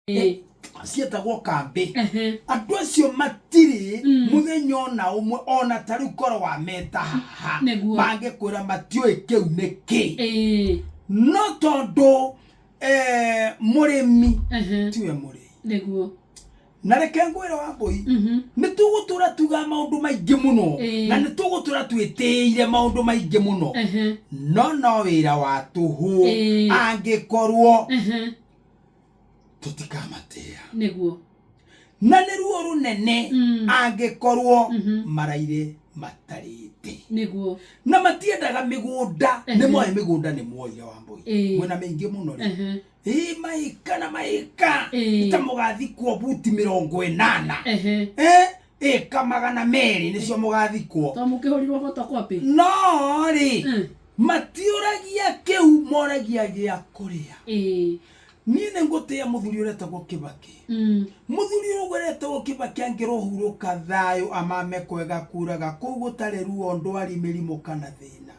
Ciĩtagwo kambĩ. Andũ acio matirĩ mũthenya ona ũmwe, ona ta rĩu korwo wameta haha, mangĩkwĩra matiũĩ kĩu nĩ kĩ. No tondũ mũrĩmi tiwe mũrĩi. Na reke ngwĩre wa mbũi, nĩ tũgũtũra tuga maũndũ maingĩ mũno, na nĩ tũgũtũra twĩtĩĩire maũndũ maingĩ mũno, no no wĩra wa tũhũ angĩkorwo tũtikamatĩĩa. Na nĩ ruo rũnene angĩkorwo maraire matarĩte. Na matiendaga mĩgũnda. Nĩ moĩ mĩgũnda, nĩ mwoire wa mbũi. Mwĩna mĩingĩ mũno rĩ. Ĩ maĩka na maĩka. Ta mũgathikwo buti 80. Ĩka 200 nĩcio mũgathikwo. To mũkĩhũrirwo photocopy. No rĩ, matiũragia kĩu, moragia gĩa kũrĩa. Niĩ nĩ ngũtĩĩa mũthuri ũretagwo Kĩbakĩ. Mũthuri ũyũ ũretagwo Kĩbakĩ angĩrohurũka thayũ, amame kwega kuraga kũu gũtarĩ ruo, ndwari, mĩrimũ kana thĩna.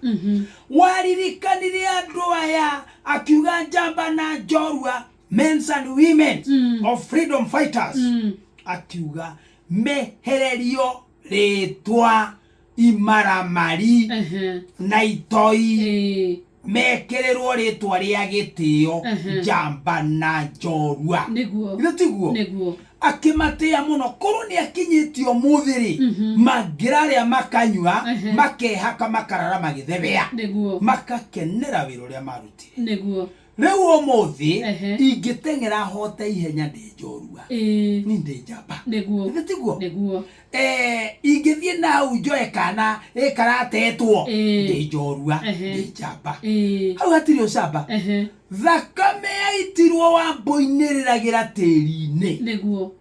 Waririkanire andũ aya akiuga njamba na njorua, men and women of freedom fighters, akiuga mehererio rĩtwa imaramari na itoi, mekĩrĩrwo rĩtwa rĩa gĩtĩo, njamba na njorua. Githĩ tiguo? Nĩguo. Akĩmatĩa mũno. Korwo nĩ akinyĩtie ũmũthĩ rĩ, mangĩrarĩa, makanyua, makehaka, makarara magĩthebea, makakenera wĩra ũrĩa marutire. Rĩu ũmũthĩ ingĩteng'era hote ihenya, ndĩ njorua. Ni ndĩ njamba. Githĩ tiguo? Nĩguo. Ingĩthiĩ na hau njoe kana ĩkaratetwo, ndĩ njorua, ndĩ njamba. Hau hatirĩ ũcamba. Thakame yaitirwo wa mbũi-inĩ rĩragĩra tĩri-inĩ.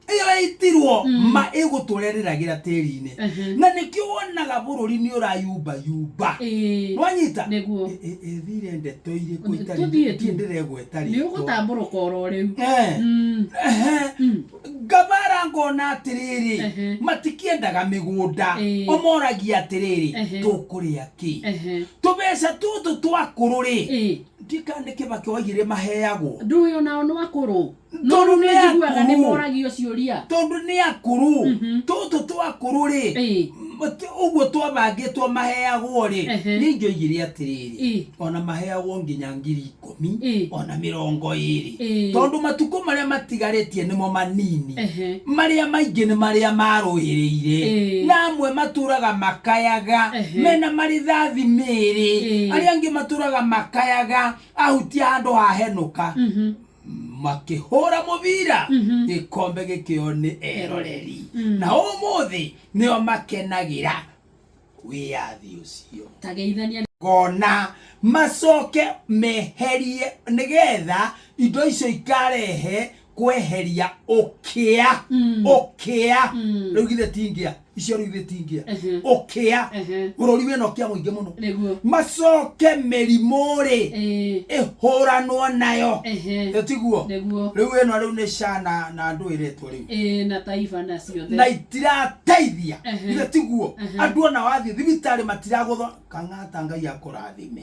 Ĩyo yaitirwo ma ĩgũtũra ĩrĩragĩra tĩri-inĩ. Na nĩkĩo wonaga bũrũri nĩ ũrayumbayumba. Nwanyita? Nĩguo. Ĩthire ndeto irĩkũ itarĩ Tũthiĩ tu. ndiĩ ndĩregweta Nĩ rĩtwa. ũgũtambũrũka oro rĩu. Ngabara ngona atĩrĩrĩ, matikĩendaga mĩgũnda. Ũmoragia atĩrĩrĩ, tũkũrĩa kĩ? Tũbeca tũtũ twakũrũ rĩ, ndikana nĩ Kĩbakĩ waigire maheagwo. Ndũĩ onao nĩ akũrũ. No Tondũ rĩu nĩ nĩ njiguaga nĩ akũrũ. moragio ciũria. Tondũ nĩ akũrũ, tũtũ twakũrũ rĩ, ũguo twabangĩtwo maheagwo rĩ, niĩ ingĩoigire atĩrĩrĩ, ona maheagwo nginya 10,000, ona 20, tondũ matukũ marĩa matigarĩtie nĩmo manini. Marĩa maingĩ nĩ marĩa marũĩrĩire. Na amwe matũraga makayaga mena marĩthathi mĩĩrĩ. Arĩa angĩ matũraga makayaga ahutia handũ hahenũka, makĩhũra mũbira, gĩkombe gĩkĩo nĩ eroreri, na ũmũthĩ nĩo makenagĩra wĩyathi ũcio. Tageithania. Ngona macoke meherie nĩgetha indo icio ikarehe kweheria ũkĩa. Ũkĩa rĩu githĩ ti ngĩa icio? Rĩu githĩ ti ngĩa? Ũkĩa. Bũrũri wĩna ũkĩa mũingĩ mũno. Macoke mĩrimũ rĩ, ĩhũranwo nayo. Tiguo? Nĩguo. Rĩu ĩno rĩu nĩ SHA na andũ ĩretwo rĩu. Ĩĩ, na taifa na ciothe. Na itirateithia. Githĩ tiguo? Andũ ona wathiĩ thibitarĩ matiragũtho. Kang'ata, Ngai akũrathime.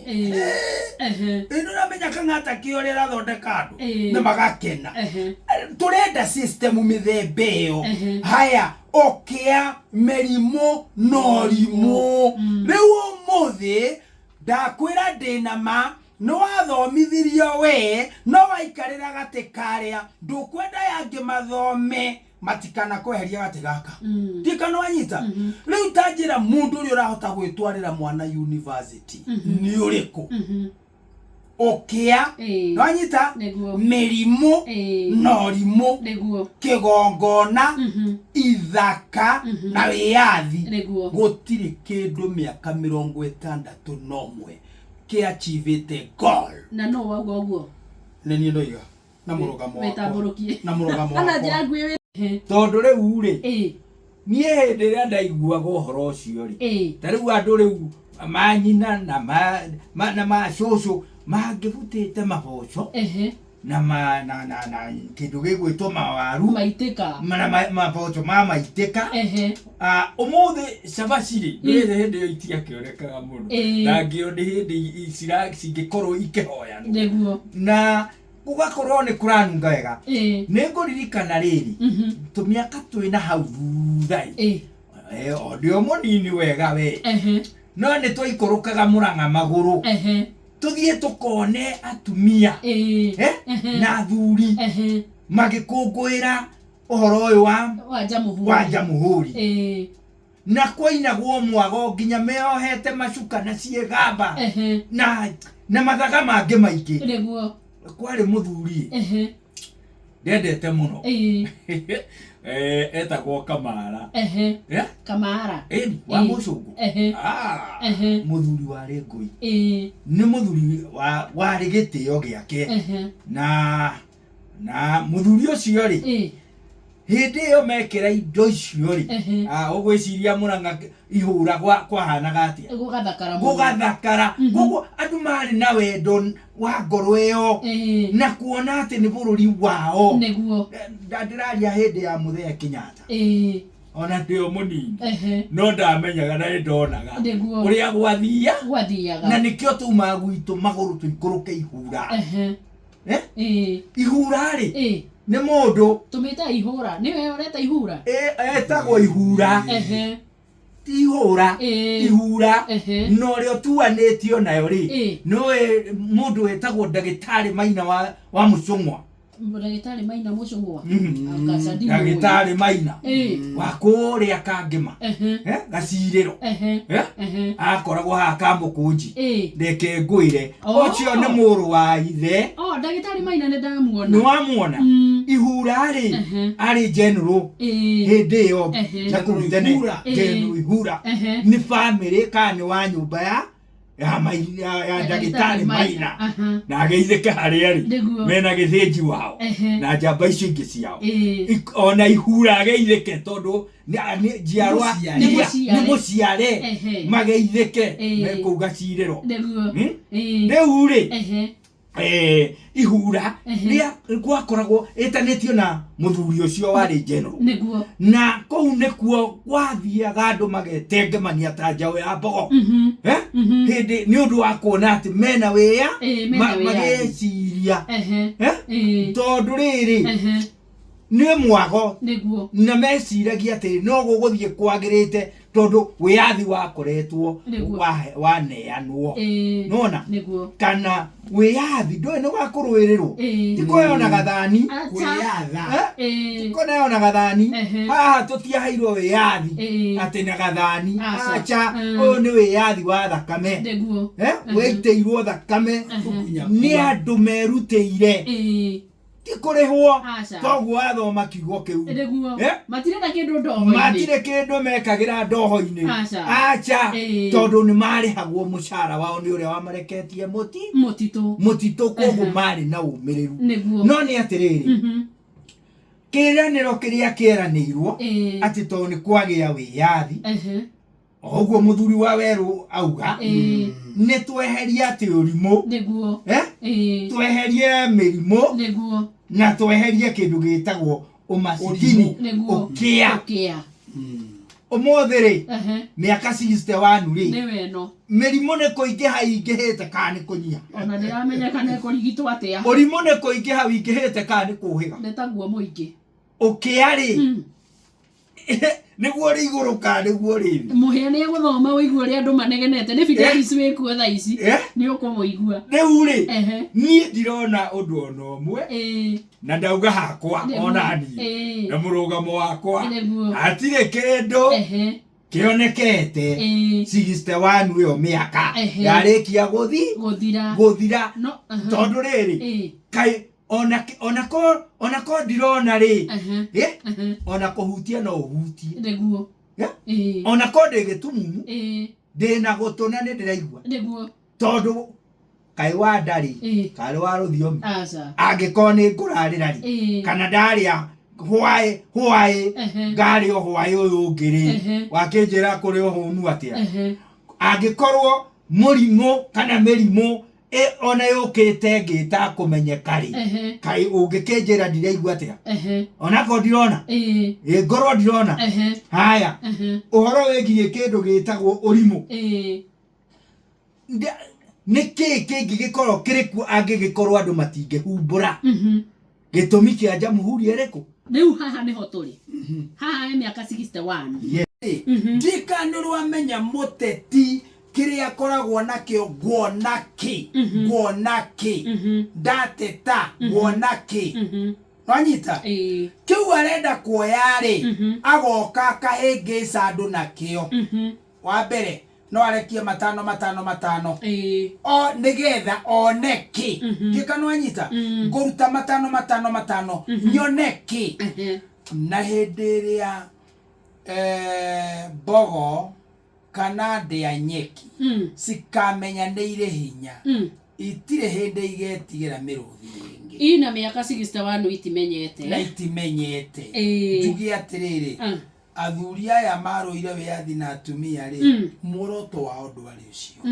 Ĩno ũramenya Kang'ata kĩ ũrĩa ĩrathondeka andũ na magakena. Tũrenda system mĩthemba ĩyo. Haya, ũkĩa, mĩrimũ na ũrimũ. Rĩu ũmũthĩ ndakwĩra ndĩna ma nĩ wathomithirio we, no waikarĩra gatĩ karĩa ndũkwenda yangĩ mathome matikana kweheria gatĩ gaka. Ndikana wanyita rĩu ta njĩra, mũndũ ũrĩa ũrahota gwĩtwarĩra mwana university nĩ ũrĩkũ? Ũkĩa. Nwanyita? Nĩguo. Mĩrimũ na ũrimũ. Kĩgongona, ithaka na wĩyathi. Gũtirĩ kĩndũ mĩaka 61 kĩachivĩte goal. Na no wauga ũguo. Nĩ niĩ ndoiga na mũrũgamo wakwa. Wĩtambũrũkie. Na mũrũgamo Ana wakwa. njĩra nguĩ wĩ Tondũ rĩu rĩ, niĩ hĩndĩ ĩrĩa ndaiguaga ũhoro ũcio rĩ, ta rĩu andũ rĩu manyina na ma, ma, na macũcũ mangĩbutĩte maboco na ma, na, na, na kĩndũ gĩgwĩtwo mawaru. Maitĩka. Na maboco ma maitĩka. Ah, ũmũthĩ cabaci rĩ, nĩ hĩndĩ ĩyo itiakĩonekaga mũno. Na ngĩo nĩ hĩndĩ cingĩkorwo ikĩhoyanwo. Na Gũgakorwo nĩ kũranunga wega. Nĩ ngũririkana rĩrĩ, tũmĩaka twĩna hau thutha ĩ. O ndĩ o mũnini wega we, no nĩ twaikũrũkaga Mũrang'a magũrũ, tũthiĩ tũkone atumia na athuri magĩkũngũĩra ũhoro ũyũ wa wa Jamhuri. Wa Jamhuri. Na kwainagwo mwago nginya meohete macuka na ciĩgamba na mathaga mangĩ maingĩ. Kwarĩ mũthuri ndendete mũno, etagwo Kamara. Kamara. Ĩni, wa mũcũngũ. Ah, mũthuri warĩ ngũi, nĩ mũthuri warĩ gĩtĩo gĩake. Na mũthuri ũcio rĩ, hĩndĩ ĩyo mekĩra indo icio rĩ, ũgwĩciria Mũrang'a ihũra kwahanaga atĩa? Gũgathakara mũno. Gũgathakara. Koguo andũ marĩ na wendo wa ngoro ĩyo na kuona atĩ nĩ bũrũri wao. Ndĩraria hĩndĩ ya Mũthee Kenyatta, ona ndĩ o mũnini, no ndamenyaga na nĩ ndonaga ũrĩa gwathia gwathiaga. Na nĩkĩo tumaga gwitũ magũrũ tũikũrũke ihura. Eh? Ihura rĩ, nĩ mũndũ. Tũmĩte ihũra, nĩwe ũreta ihura. Etagwo ihura, ti ihũra. Ihura. Na ũrĩa ũtuanĩtio nayo rĩ, nĩwe mũndũ wĩtagwo ndagĩtarĩ Maina wa Mũcũng'wa. Ndagĩtarĩ Maina Mũcũng'wa? Akaca, ndimũĩ. Ndagĩtarĩ Maina wa kũrĩa Kangĩma, Gacirĩro. Eh? Akoragwo haha Kamũkũnji. Reke ngwĩre, ũcio nĩ mũrũ wa ithe. Oh, ndagĩtarĩ Maina nĩ ndamuona. Nĩ wamuona? Ihura rĩ, arĩ general hĩndĩ ĩyo na kũu tene. Ihura. General Ihura. Nĩ bamĩrĩ kana nĩ wa nyũmba ya ndagĩtarĩ Maina, na ageithĩke harĩa arĩ, mena gĩthĩnji wao na njamba icio ingĩ ciao. Ona ihura ageithĩke tondũ nĩ njiarwa. Mũciare. Nĩ mũciare. Nĩ mũciare. Mageithĩke me kũu Gacirĩro. Rĩu rĩ, ihura rĩa gwakoragwo ĩtanĩtio na mũthuri ũcio warĩ general. Na kũu nĩkuo gwathiaga andũ magetengemania ta njaũ ya mbogo. Eh? Hĩndĩ nĩ ũndũ wa kuona atĩ mena wĩya Mena wĩyathi. Magĩciria. Eh? Tondũ rĩrĩ, nĩ mwago na meciragia atĩ no gũgũthiĩ kwagĩrĩte tondũ wĩyathi wakoretwo waneanwo. Nona kana wĩyathi ndũĩ nĩ wa kũrũĩrĩrwo, ti kũheo na gathani. Acha. Kwĩyatha. Eh? Ti kũneo na gathani. Haha tũtiaheirwo wĩyathi atĩ na gathani. Aca. Acha. Ũyũ nĩ wĩyathi wa thakame. Eh? Wĩitĩirwo thakame nĩ andũ merutĩire, ti kũrĩhwo. Aca. Toguo wathoma kiugo kĩu. Eh? Matirenda kĩndũ ndoho-inĩ. Matirĩ kĩndũ mekagĩra ndoho-inĩ. Aca. Aca. Tondũ nĩ marĩhagwo mũcara wao nĩ ũrĩa wamareketie mũti mũtitũ. Mũtitũ, koguo marĩ na ũmĩrĩru. No nĩ atĩrĩrĩ, kĩĩranĩro kĩrĩa kĩeranĩirwo atĩ tondũ nĩ kwagĩa wĩyathi, o ũguo mũthuri wa werũ auga, nĩ tweherie atĩ ũrimũ, eh? Tweherie mĩrimũ na tweherie kĩndũ gĩtagwo ũmasikini, ũkĩa. Ũkĩa. Ũmũthĩ rĩ, mĩaka 61 rĩ, Nĩwe ĩno. Mĩrimũ nĩ kũingĩha ingĩhĩte kana nĩ kũnyiha? Ona ndĩramenya kana ĩkũrigitwo atĩa. Ũrimũ nĩ kũingĩha wingĩhĩte kana nĩ kũhĩga? Nĩ taguo mũingĩ. Ũkĩa rĩ, nĩguo ũrĩ igũrũ kana nĩguo ũrĩ thĩ? Mũhĩa nĩ egũthoma ũigue ũrĩa andũ manegenete nĩ Fidelis wĩkuo thaa ici. Eh? Nĩ ũkũmũigua. Rĩu rĩ, niĩ ndirona ũndũ ona ũmwe, na ndauga hakwa, ona niĩ na mũrũgamo wakwa, hatirĩ kĩndũ kĩonekete 61 ĩyo mĩaka yarĩkia gũthi gũthira. Gũthira. No Tondũ rĩrĩ, kaĩ ona ko ndirona rĩ, eh? Ona kũhutia no ũhutie. Eh? Ona ko ndĩ gĩtumumu, ndĩna gũtũ na nĩ ndĩraigua. Tondũ kaĩ wa ndarĩ, karĩ wa rũthiomi, Aca. Angĩkorwo nĩ ngũrarĩra rĩ, kana ndarĩa hwaĩ hwaĩ, ngarĩa hwaĩ ũyũ ũngĩ rĩ, wakĩnjĩra kũrĩ ũhũnu atĩa? Angĩkorwo mũrimũ kana mĩrimũ ona yũkĩte ĩngĩ ĩtakũmenyeka rĩ, kaĩ ũngĩkĩnjĩra ndiraigua atĩa? Onakorwo ndirona, ĩ ngorwo ndirona. Haya, ũhoro wĩgiĩ kĩndũ gĩtagwo ũrimũ. Nĩ kĩĩ kĩngĩgĩkorwo kĩrĩ kuo angĩgĩkorwo andũ matingĩhumbũra gĩtũmi kĩa jamhuri ĩrĩkũ? Rĩu haha nĩho tũrĩ, haha he mĩaka 61. Ndikana rwamenya mũteti kĩrĩa akoragwo nakĩo, nguona kĩ, nguona kĩ ndateta, nguona kĩ, nwanyita? Ĩĩ. Kĩu arenda kuoya rĩ, agoka akahĩngĩca andũ nakĩo. Wa mbere no arekie matano matano matano o nigetha one ki gika, nwanyita? Ngũruta matano matano matano nyone ki. Na hĩndĩ ĩrĩa mbogo kana ndĩa nyeki cikamenya nĩ irĩ hinya, itirĩ hĩndĩ igetigĩra mĩrũthi rĩngĩ. Ina mĩaka 61 itimenyete. Na itimenyete. Njuge atĩrĩrĩ, athuri aya marũire wĩyathi na atumia rĩ, muoroto wao ndwarĩ ũcio.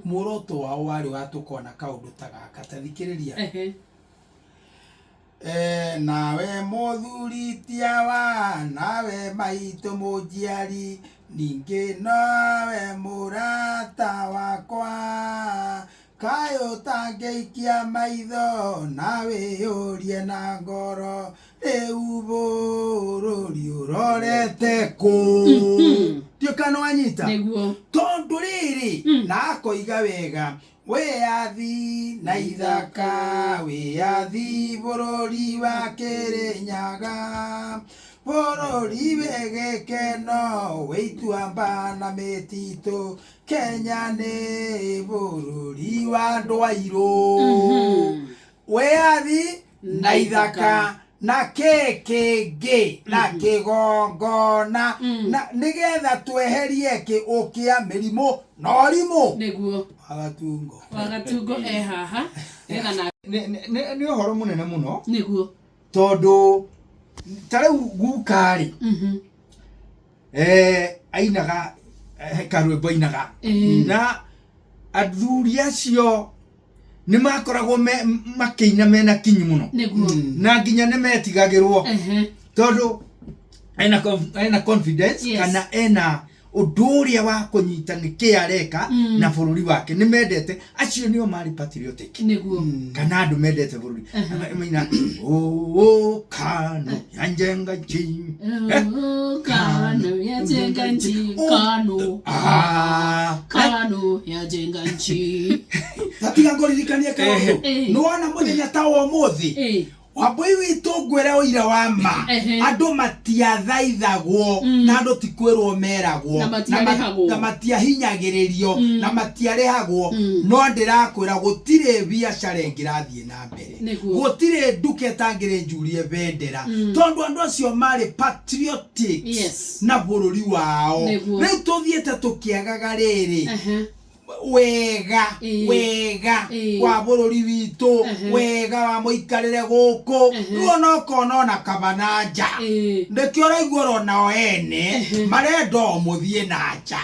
Muoroto wao warĩ wa tũkona kaũndũ ta gaka, ta thikĩrĩria. Nawe mũthuri tiawa, nawe maitũ mũnjiari, ningĩ nawe mũrata wakwa, kaĩ ũtangĩikia maitho na wĩyũrie na ngoro, rĩu bũrũri ũrorete kũ? Ndiũ kana wanyita. Nĩguo. Tondũ rĩrĩ, na akoiga wega, wĩyathi na ithaka, wĩyathi bũrũri wa Kĩrĩnyaga, bũrũri wĩ gĩkeno, wĩ ituamba na mĩtitũ, Kenya nĩ bũrũri wa andũ airũ. Wĩyathi na ithaka na kĩ kĩngĩ na kĩgongona, na nĩgetha tweherie kĩ ũkĩa mĩrimũ na ũrimũ. Nĩguo. Wagatungo. Wagatungo e haha nĩgetha na Nĩ ũhoro mũnene mũno. Tondũ ta rĩu guka rĩ, ainaga karwĩmbo ainaga, na athuri acio nĩ makoragwo makĩina mena kinyi mũno, na nginya nĩ metigagĩrwo, tondũ ena confidence, kana ena ũndũ ũrĩa wa kũnyita nĩ kĩ areka na bũrũri wake. Nĩ mendete acio, nĩo marĩ patriotic, kana andũ mendete bũrũri. Maina "Oh, KANU yajenga nchi." Oh, KANU yajenga nchi, KANU. Ah, KANU yajenga nchi. Tatiga ngũririkanie kaũndũ. Nĩwona mũthenya ta wa ũmũthĩ, Wambui witũ, ngwĩre ũira wa ma, andũ matiathaithagwo, na andũ ti kwĩrwo meragwo, Na matiarĩhagwo. Na matiahinyagĩrĩrio, na matiarĩhagwo. No ndĩrakwĩra gũtirĩ biacara ĩngĩrathiĩ na mbere, gũtirĩ nduka ĩtangĩrĩ njurie bendera, tondũ andũ acio marĩ patriotic na bũrũri wao. Rĩu tũthiĩte tũkĩagaga rĩrĩ wega, wega wa bũrũri witũ, wega wa mũikarĩre gũkũ. Rĩu ona ũkona ona kaba na nja, nĩkĩo ũraigua onao ene marenda o mũthiĩ na nja.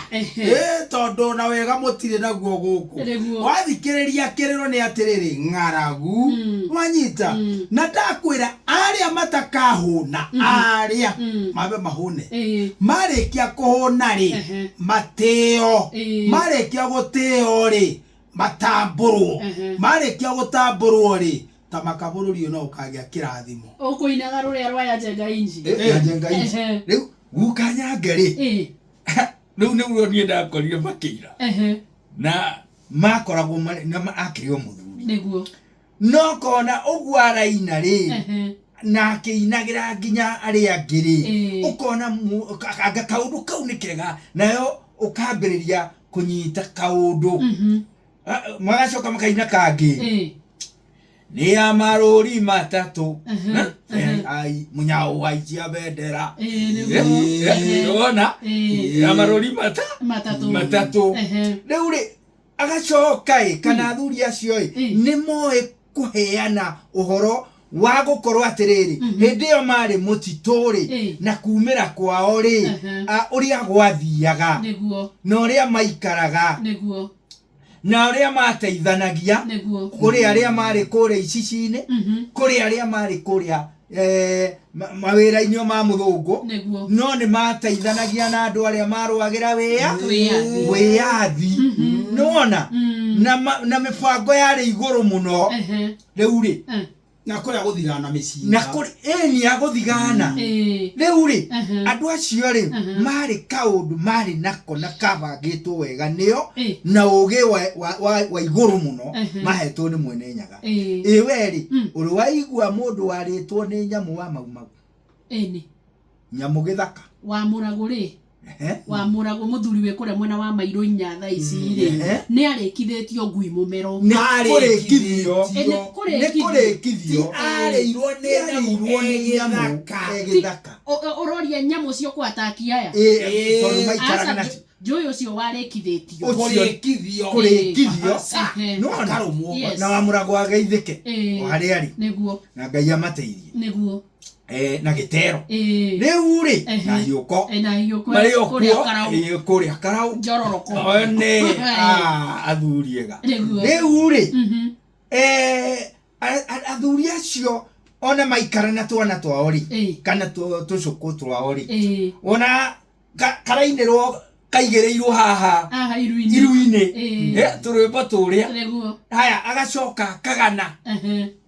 Tondũ na wega mũtirĩ naguo gũkũ. Wathikĩrĩria kĩrĩro nĩ atĩrĩrĩ, ng'aragu, wanyita? Na ndakwĩra arĩa matakahũna, arĩa mambe mahũne, marĩkia kũhũna rĩ, matĩo, marĩkia gũtĩo rĩ, matambũrwo, marĩkia gũtambũrwo rĩ, ta makabũrũri ũyũ no ũkagĩa kĩrathimo. Ũkũinaga rũrĩa rwa yajenga inji. Yajenga inchi. Rĩu guka Nyange rĩ, rĩu nĩguo niĩ ndakorire makĩira, na makoragwo marĩ na akĩrĩ o mũthuri, no kona ũguo araina rĩ, na akĩinagĩra nginya arĩa angĩ rĩ, ũkona anga kaũndũ kau nĩ kega, nayo ũkambĩrĩria kũnyita kaũndũ. Magacoka makaina kangĩ, nĩ ya marũri matatũ. Na? Ai mũnyao waicia bendera. Wona ya marũri mata matatũ. Matatũ. Rĩu rĩ, agacoka ĩ, kana athuri acio ĩ, nĩ moĩ kũheana ũhoro wa gũkorwo atĩrĩrĩ, hĩndĩ ĩyo marĩ mũtitũ rĩ, na kumĩra kwao rĩ, ũrĩa gwathiaga, na ũrĩa maikaraga, na ũrĩa mateithanagia, kũrĩ arĩa marĩ kũrĩa icici-inĩ, kũrĩ arĩa marĩ kũrĩa mawĩra-inĩ ma mũthũngũ, no nĩ mateithanagia na andũ arĩa marũagĩra wĩya Wĩyathi. Wĩyathi. Nĩwona? Mm. Na mĩbango yarĩ igũrũ mũno. Rĩu rĩ, Na kũrĩa gũthigana mĩcinga. Na kũrĩ ĩni ya gũthigana. Rĩu rĩ, andũ acio rĩ, marĩ kaũndũ marĩ nako na kabangĩtwo wega nĩo, na ũgĩ wa igũrũ mũno mahetwo nĩ Mwene Nyaga. Ĩ we rĩ, ũrĩ waigua mũndũ warĩtwo nĩ nyamũ wa Mau Mau? Ĩni. Nyamũ gĩthaka. Wa Mũragũ rĩ, wa Mũragũ mũthuri wĩ kũrĩa mwena wa Mairũ inya thaa ici rĩ, nĩ arĩkithĩtio ngui mũmero. Nĩ kũrĩkithio. Ĩ, nĩ Nĩ kũrĩkithio. kũrĩkithio. Ti arĩirwo nĩ nyamũ Arĩirwo nĩ nyamũ ĩgĩthaka. ĩgĩthaka. Ũroria nyamũ cio kwataki aya? Ĩ, tondũ maikaraga Aca, nacio. njũĩ ũcio warĩkithĩtio. Ũcio- Kũrĩkithio. Kũrĩkithio. Nĩwona? Akarũmwo. Yes. Na wa Mũragũ ageithĩke o harĩa arĩ. Nĩguo. Na Ngai amateithie. Nĩguo. Na gĩtero. Rĩu rĩ, na hiũko. Na hiũko Marĩ o kũrĩa kuo, Karaũ. Kũrĩa Karaũ. Njororoko. One, athuri ega. Nĩguo. Rĩu rĩ, athuri acio ona maikara na twana twao rĩ, kana tũcũkũ twao rĩ, ona karainĩrwo kaigĩrĩirwo haha Haha iru-inĩ. iru-inĩ. Tũrwĩmbo tũrĩa. Nĩguo. Haya, agacoka akagana.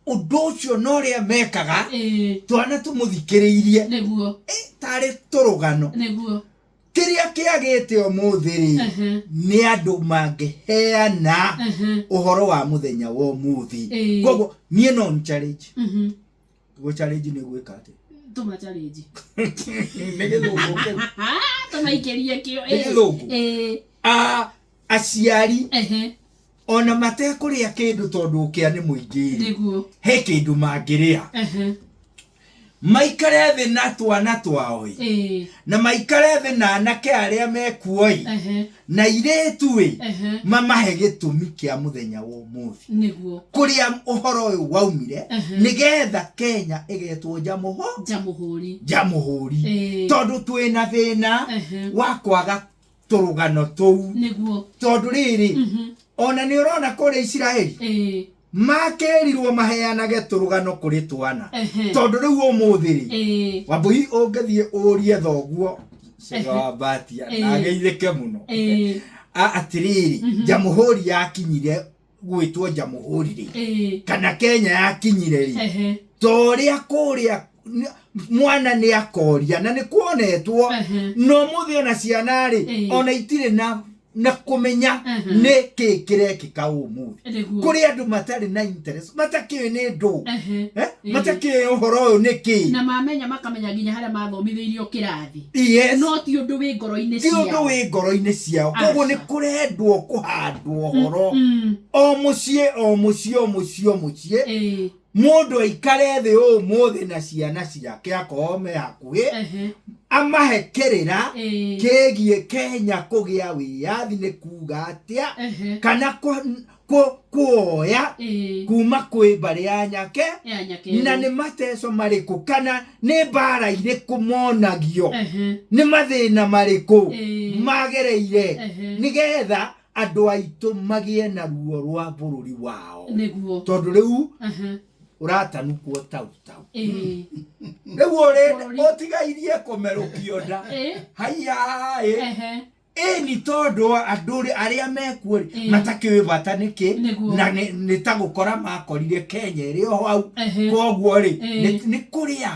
Ũndũ ũcio na ũrĩa mekaga, twana tũmũthikĩrĩirie. Nĩguo. Tarĩ tũrũgano. Nĩguo. Kĩrĩa kĩagĩte ũmũthĩ rĩ, nĩ andũ mangĩheana ũhoro wa mũthenya wa ũmũthĩ. Koguo niĩ no nĩ challenge. Gũ challenge nĩ gwĩka atĩa? Tũma challenge. Nĩ gĩthũngũ kĩu. Tũmaikĩrie kĩo. Nĩ gĩthũngũ. Aciari ona matekũrĩa kĩndũ tondũ ũkĩa nĩ mũingĩ rĩ, Nĩguo. he kĩndũ mangĩrĩa. Maikare thĩ na twana twao ĩ. Na maikare thĩ na anake arĩa mekuo ĩ. Na airĩtu ĩ. Mamahe gĩtũmi kĩa mũthenya wa ũmũthĩ. Nĩguo. Kũrĩa ũhoro ũyũ waumire, nĩgetha Kenya ĩgetwo Jamũhũri. Jamũhũri. Tondũ twĩna thĩna wa kwaga tũrũgano tũu. Nĩguo. Tondũ rĩrĩ, ona nĩ ũrona kũrĩa Isiraeli, makerirwo maheanage tũrũgano kũrĩ twana. Tondũ rĩu ũmũthĩ rĩ, Wambũi ũngĩthiĩ ũrie thoguo Cega wa Mbatia, na ageithĩke mũno. Atĩrĩrĩ, Jamũhũri yakinyire gwĩtwo Jamũhũri rĩ, kana Kenya yakinyire rĩ, ta ũrĩa kũrĩa mwana nĩ akoria na nĩ kuonetwo, na ũmũthĩ ona ciana rĩ, ona itirĩ na kũmenya nĩ kĩ kĩrekĩka ũmũthĩ. Kũrĩ andũ matarĩ na interest, matakĩũĩ nĩ ndũ. Matakĩũĩ ũhoro ũyũ nĩ kĩ. Na mamenya makamenya nginya harĩa mathomithĩirio kĩrathi. Yes. No ti ũndũ wĩ ngoro-inĩ Ti ũndũ ciao. wĩ ngoro-inĩ ciao. Koguo nĩ kũrendwo kũhandwo ũhoro. O mũciĩ, o mũciĩ, o mũciĩ, o mũciĩ. Mũndũ aikare thĩ ũmũthĩ na ciana ciake akorwo me hakuhĩ, amahe kĩrĩra kĩgiĩ Kenya kũgĩa wĩyathi nĩ kuga atĩa, kana kuoya kuma kwĩ mbarĩ ya Nyake, na nĩ mateco marĩkũ, kana nĩ mbara irĩkũ monagio, nĩ mathĩna marĩkũ magereire, nĩgetha andũ aitũ magĩe na ruo rwa bũrũri wao. Nĩguo. Tondũ rĩu ũratanukwo tau tau. Rĩu ũtigairie kũmerũkio nda. Haiya, ĩni tondũ andũ arĩa mekuo rĩ, matakĩũĩ bata nĩkĩ, na nĩ ta gũkora makorire Kenya ĩrĩ o hau. Koguo rĩ, nĩ kũrĩa.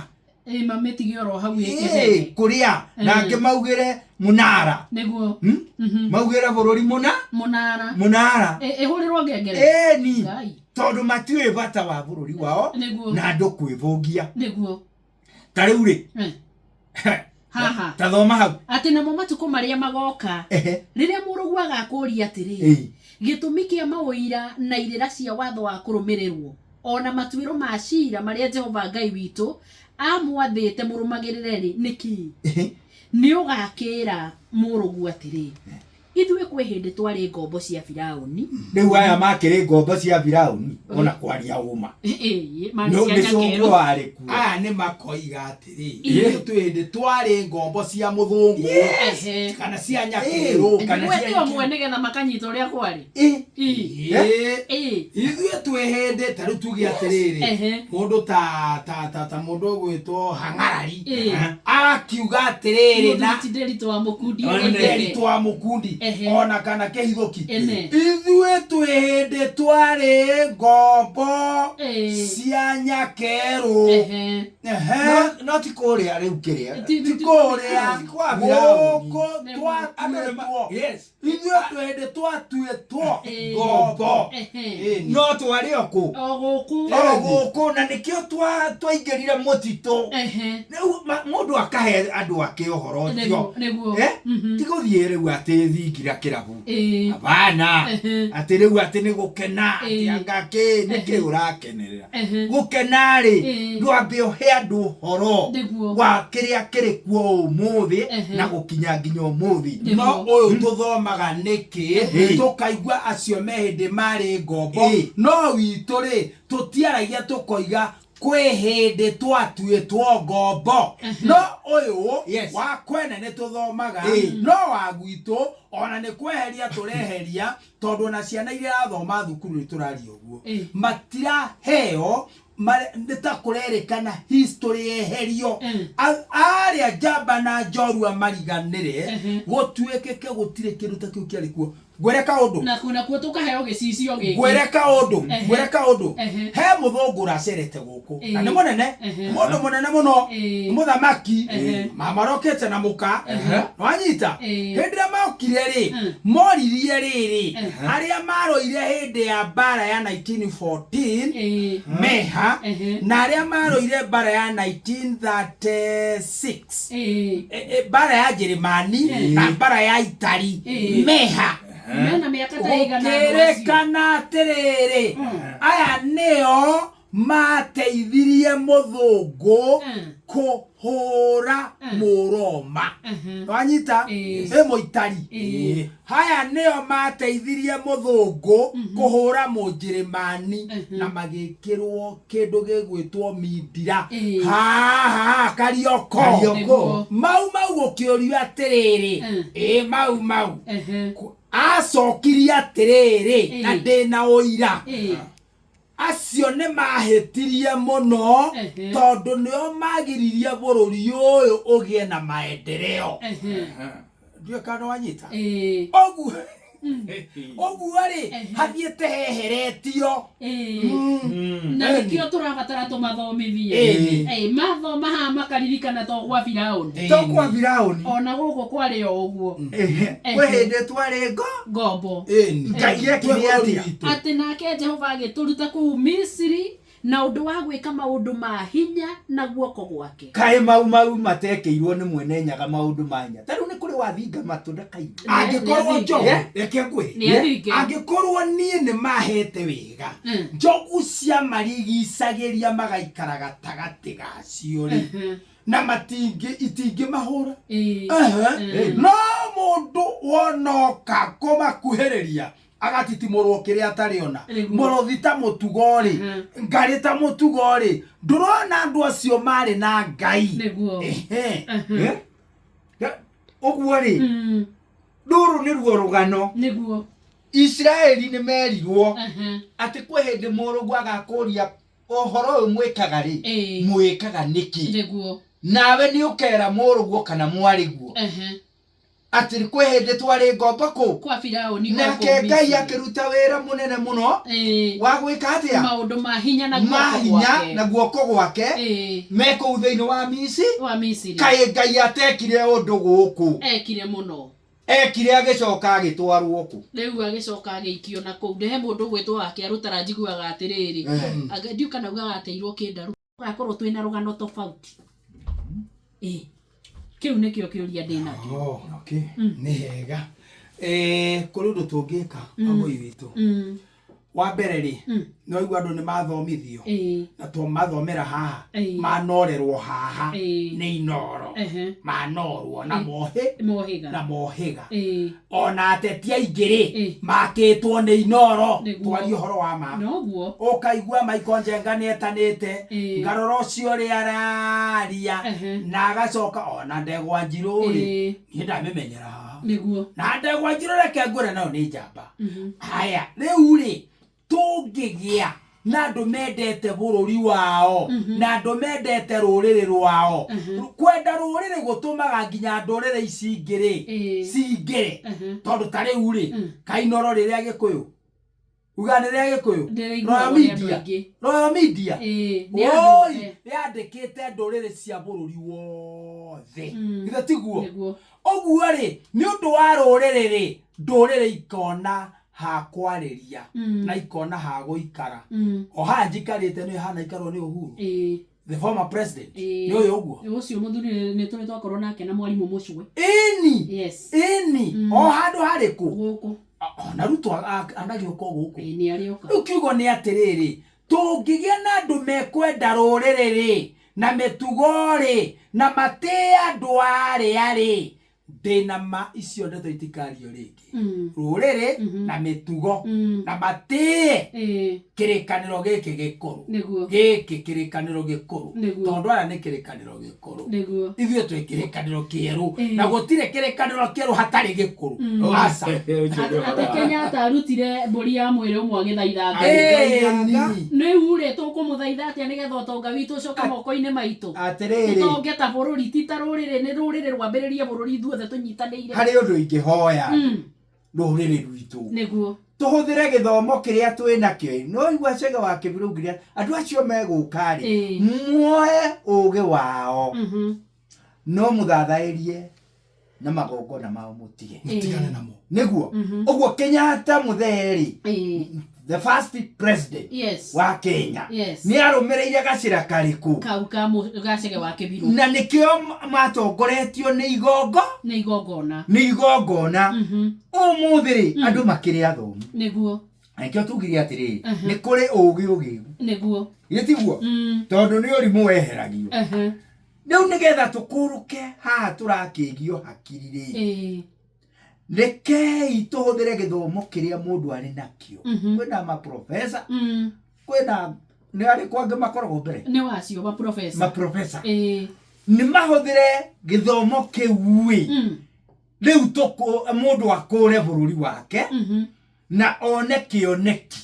Mamĩtige oro hau ĩkĩhene. Kũrĩa. Na angĩ maugĩre mũnara. Nĩguo. Maugĩre bũrũri mũna? Mũnara. Mũnara. Ĩhũrĩrwo ngengere. Ĩni. Tondũ matiũĩ bata wa bũrũri wao. Nĩguo. Na andũ kwĩbũngia. Nĩguo. Ta rĩu rĩ. Haha. Ta thoma hau. Atĩ namo matukũ marĩa magoka. Rĩrĩa mũrũguo agakũũria atĩrĩ, gĩtũmi kĩa maũira na irĩra cia watho wa kũrũmĩrĩrwo, ona matuĩro ma ciira marĩa Jehova Ngai witũ amwathĩte mũrũmagĩrĩre rĩ, nĩ kĩĩ? Nĩ ũgakĩĩra mũrũguo atĩrĩ, ithuĩ kwĩ hĩndĩ twarĩ ngombo cia Firaũni. Rĩu aya makĩrĩ ngombo cia Firaũni, ona kwaria ũma. Marĩ cia Nĩ cũngũ Nyakerũ. warĩ kuo. Aya nĩ makoiga atĩrĩ, ithuĩ twĩ hĩndĩ twarĩ ngombo cia mũthũngũ, kana cia Nyakerũ, kana cia Nĩguo amwe nĩgetha makanyita ũrĩa kwarĩ. Ithuĩ twĩ hĩndĩ, ta rĩu tuge atĩrĩrĩ, mũndũ ta mũndũ ũgwĩtwo Hang'arari, akiuga atĩrĩrĩ, na Mũthuri ti Nderitu wa Mũkundi Nderitu wa Mũkundi. Ona kana kĩhithũki. Ene. Ithuĩ twĩ hĩndĩ twarĩ ngombo cia nyakerũ. Ehe. No ti kũrĩa rĩu kĩrĩa. Ti kũrĩa. Ti kwa Firaũni. Gũkũ Andũ nĩ ma- twatuĩtwo. Yes. Ithuĩ twĩ hĩndĩ twatuĩtwo ngombo. Ĩni. No twarĩ o kũ? O gũkũ. O gũkũ na nĩkĩo twaingĩrire mũtitũ. Rĩu mũndũ akahe andũ ake ũhoro ũcio. Nĩguo. Eh? Ti gũthiĩ rĩu atĩ thingira kĩrabu. Abana. Atĩ rĩu atĩ nĩ gũkena atĩ anga kĩ nĩkĩ ũrakenerera. Gũkena rĩ ndwambe ũhe andũ ũhoro wa kĩrĩa kĩrĩ kuo ũmũthĩ na gũkinya nginya ũmũthĩ. No ũyũ tũthomaga nĩkĩ tũkaigua acio me hĩndĩ marĩ ngombo, no witũ rĩ tũtiaragia tũkoiga kwĩ hĩndĩ twatuĩtwo ngombo. No ũyũ wa kwene nĩ tũthomaga, no wa gwitũ ona nĩ kweheria tũreheria, tondũ ona ciana iria irathoma thukuru nĩ tũraria ũguo, matiraheo nĩ ta kũrerĩkana history yeherio. Arĩa njamba na njorua mariganĩre, gũtuĩkĩke gũtirĩ kĩndũ ta kĩu kĩarĩ kuo. Ngwĩre kaũndũ. Nakuo tũkaheo gĩcicio gĩkĩ. Ngwĩre kaũndũ, ngwĩre kaũndũ. He mũthũngũ ũracerete gũkũ na nĩ mũnene, mũndũ mũnene mũno, mũthamaki, mamarokĩte na mũka, wanyita. Hĩndĩ ĩrĩa mokire rĩ, moririe rĩrĩ, arĩa maroire hĩndĩ ya mbara ya 1914 meha, na arĩa maroire mbara ya 1936, mbara ya Njĩrĩmani na mbara ya Itari meha. Mena mĩaka ta ĩigana andũ acio? Gũkĩrĩkana atĩrĩrĩ, aya nĩo mateithirie mũthũngũ kũhũra mũroma. Wanyita? Ĩ mũitari. Haya nĩo mateithirie mũthũngũ kũhũra mũnjĩrĩmani na magĩkĩrwo kĩndũ gĩgwĩtwo mindira. Haha Karioko. Karioko. Mau mau gũkĩũrio atĩrĩrĩ, ĩ mau mau. Acokirie atĩrĩrĩ, na ndĩna ũira. Acio nĩ mahĩtirie mũno tondũ nĩo magiririe bũrũri ũyũ ũgĩe na maendeleo. Ndiũĩ kana wanyita. Ũguo ũguo rĩ hathiĩte heheretio. Na nĩkĩo tũrabatara tũmathomithie. Mathoma haha makaririkana to gwa Firaũni. To kwa Firaũni. Ona gũkũ kwarĩ o ũguo. Kwĩ hĩndĩ twarĩ ngombo. Ngai ekire atĩa? Atĩ nake Jehova agĩtũruta kũu Misiri na ũndũ wa gwĩka maũndũ ma hinya na guoko gwake. Kaĩ mau mau matekĩirwo nĩ mwene nyaga maũndũ ma hinya. Ta rĩu nĩ kũrĩ wathinga matũ ndakaigua. Angĩkorwo njogu, reke ngwĩre. Angĩkorwo niĩ nĩ mahete wega, njogu cia marigicagĩria magaikara gatagatĩ gacio rĩ, na matingĩ itingĩmahũra. No mũndũ wonoka kũmakuhĩrĩria agatitimũrwo kĩrĩa atarĩ ona. Mũrũthi ta mũtugo rĩ, ngarĩ ta mũtugo rĩ, ndũrona andũ acio marĩ na Ngai. Ũguo rĩ, rũrũ nĩruo rũgano. Nĩguo. Isiraeli nĩ merirwo atĩ kwĩ hĩndĩ mũrũguo agakũria ũhoro ũyũ mwĩkaga rĩ, mwĩkaga nĩkĩ? Nĩguo. Nawe nĩ ũkera mũrũguo kana mwarĩguo atĩ kwĩ hĩndĩ twarĩ ngombo kũ? Kwa Firaũni. Nake Ngai akĩruta wĩra mũnene mũno wa gwĩka atĩa? Maũndũ ma hinya na guoko gwake. Na guoko gwake me kũu thĩinĩ wa Misiri. Kaĩ Ngai atekire ũndũ gũkũ? Ekire mũno. Ekire agĩcoka agĩtwarwo kũ? Rĩu agĩcoka agĩikio na kũu. Ndehe mũndũ ũgwĩtwo wake arũtara njiguaga atĩrĩrĩ. Ndiũ kana ugaga ateirwo kĩndaru. Ũgakorwo twĩna rũgano tofauti. Kĩu nĩkĩo kĩũria ndĩ nakĩo. Okay. Nĩ hega. Kũrĩ ũndũ tũngĩka Wambũi witũ. Wa mbere rĩ, no igua andũ nĩ mathomithio na tũmathomera haha, manorerwo haha nĩ inoro, manorwo na mohi na mohĩga. Ona ateti aingĩ rĩ, makĩtwo nĩ inoro, twarie ũhoro wa ma. Ũkaigua Michael Njenga nĩ etanĩte, ngarora ũcio ũrĩa araria, na agacoka ona ndegwa njirũ rĩ, niĩ ndamĩmenyera haha. Na ndegwa njirũ reke ngwĩre nayo nĩ njamba. Haya, rĩu rĩ, tũngĩgĩa Na andũ mendete bũrũri wao, na andũ mendete rũrĩrĩ rwao. Kwenda rũrĩrĩ gũtũmaga nginya ndũrĩrĩ ici ingĩ rĩ cingĩre. Tondũ ta rĩu rĩ, kainoro rĩrĩa Gĩkũyũ, uga nĩ rĩa Gĩkũyũ. Ndĩraiguagwo Royal nĩ andũ Media. aingĩ. Royal Media. Ĩĩ, nĩ andũ Oi, othe. yandĩkĩte ndũrĩrĩ cia bũrũri wothe. Githĩ tiguo? Nĩguo. Ũguo rĩ, nĩ ũndũ wa rũrĩrĩ rĩ, ndũrĩrĩ ikona ha kwarĩria na ikona ha gũikara. O haha njikarĩte nĩ hana ikarwo nĩ Uhuru, the former president. Nĩ ũyũ ũguo. Ũcio mũthuri nĩ tũrĩ twakorwo nake na mwarimũ mũcwe. Ĩni. Yes. Ĩni. O handũ harĩkũ? Gũkũ. Ona Ruto anagĩũka o gũkũ. Ĩĩ, nĩ arĩũka. Rĩu kiugo nĩ atĩrĩrĩ, tũngĩgĩa na andũ mekwenda rũrĩrĩ rĩ, na mĩtugo rĩ, na matĩe andũ arĩa rĩ, ndĩna ma icio ndeto itikario rĩngĩ. Rũrĩrĩ na mĩtugo na matĩe kĩrĩkanĩro gĩkĩ gĩkũrũ. Nĩguo. Gĩkĩ kĩrĩkanĩro gĩkũrũ. Nĩguo. Tondũ aya nĩ kĩrĩkanĩro gĩkũrũ. Nĩguo. Ithuĩ twĩ kĩrĩkanĩro kĩerũ, na gũtirĩ kĩrĩkanĩro kĩerũ hatarĩ gĩkũrũ. Aca. Atĩ Kenyatta arutire mbũri ya mwĩrĩ ũmwe agĩthaitha Ngai. Ĩni. Rĩu rĩ, tũkũmũthaitha atĩa nĩgetha ũtonga witũ ũcoke moko-inĩ maitũ? Atĩrĩrĩ. Tũtonge ta bũrũri, ti ta rũrĩrĩ, nĩ rũrĩrĩ rwambĩrĩrie bũrũri ithuothe tũnyitanĩire. Harĩ ũndũ ingĩhoya rũrĩrĩ rwitũ. Nĩguo. Tũhũthĩre gĩthomo kĩrĩa twĩ nakĩo. No igua Chege wa Kĩbirũ augire andũ acio megũka rĩ, muoe ũgĩ wao, no mũthathaĩrie na magongona mao mũtige. Mũtigane namo. Nĩguo. Ũguo Kenyatta mũthee rĩ, the first president Yes. wa Kenya, Yes. nĩ arũmĩrĩire gacĩra karĩkũ? Kau ka gacege wa Kĩbirũ. Na nĩkĩo matongoretio nĩ igongo? Nĩ igongona. Nĩ igongona. Ũmũthĩ rĩ, andũ makĩrĩ athomu. Nĩguo. Na nĩkĩo tugire atĩrĩrĩ, nĩ kũrĩ ũgĩ ũgĩgu. Nĩguo. Githĩ tiguo? Tondũ nĩ ũrimũ weheragio. Rĩu nĩgetha tũkũrũke haha tũrakĩgio hakiri rĩ, rekei tũhũthĩre gĩthomo kĩrĩa mũndũ arĩ nakĩo. Kwĩna maprofesa, kwĩna nĩ arĩkũ angĩ makoragwo mbere? Nĩ wacio maprofesa. Maprofesa. Nĩ mahũthĩre gĩthomo kĩu ĩ. Rĩu mũndũ akũre bũrũri wake na one kĩoneki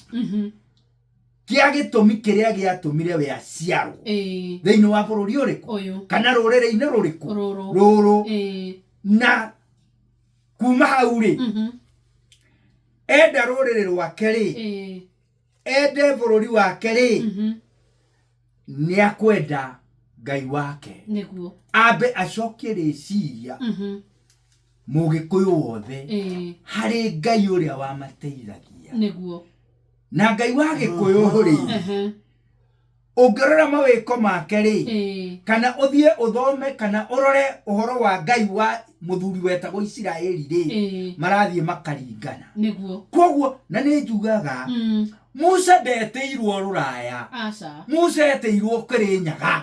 kĩa gĩtũmi kĩrĩa gĩatũmire we aciarwo thĩinĩ wa bũrũri ũrĩkũ? Ũyũ. Kana rũrĩrĩ-inĩ rũrĩkũ? Rũrũ. Rũrũ. Na kuma hau rĩ, enda rũrĩrĩ rwake rĩ, ende bũrũri wake rĩ, nĩ akwenda Ngai wake. Nĩguo. Ambe acokie rĩciria Mũgĩkũyũ wothe harĩ Ngai ũrĩa wamateithagia. Nĩguo. Na Ngai wa Gĩkũyũ rĩ, ũngĩrora mawĩko make rĩ, kana ũthiĩ ũthome kana ũrore ũhoro wa Ngai wa mũthuri wetagwo Isiraeli rĩ, marathiĩ makaringana. Nĩguo. Koguo na nĩ njugaga Musa ndetĩirwo rũraya. Aca. Musa etĩirwo Kĩrĩnyaga.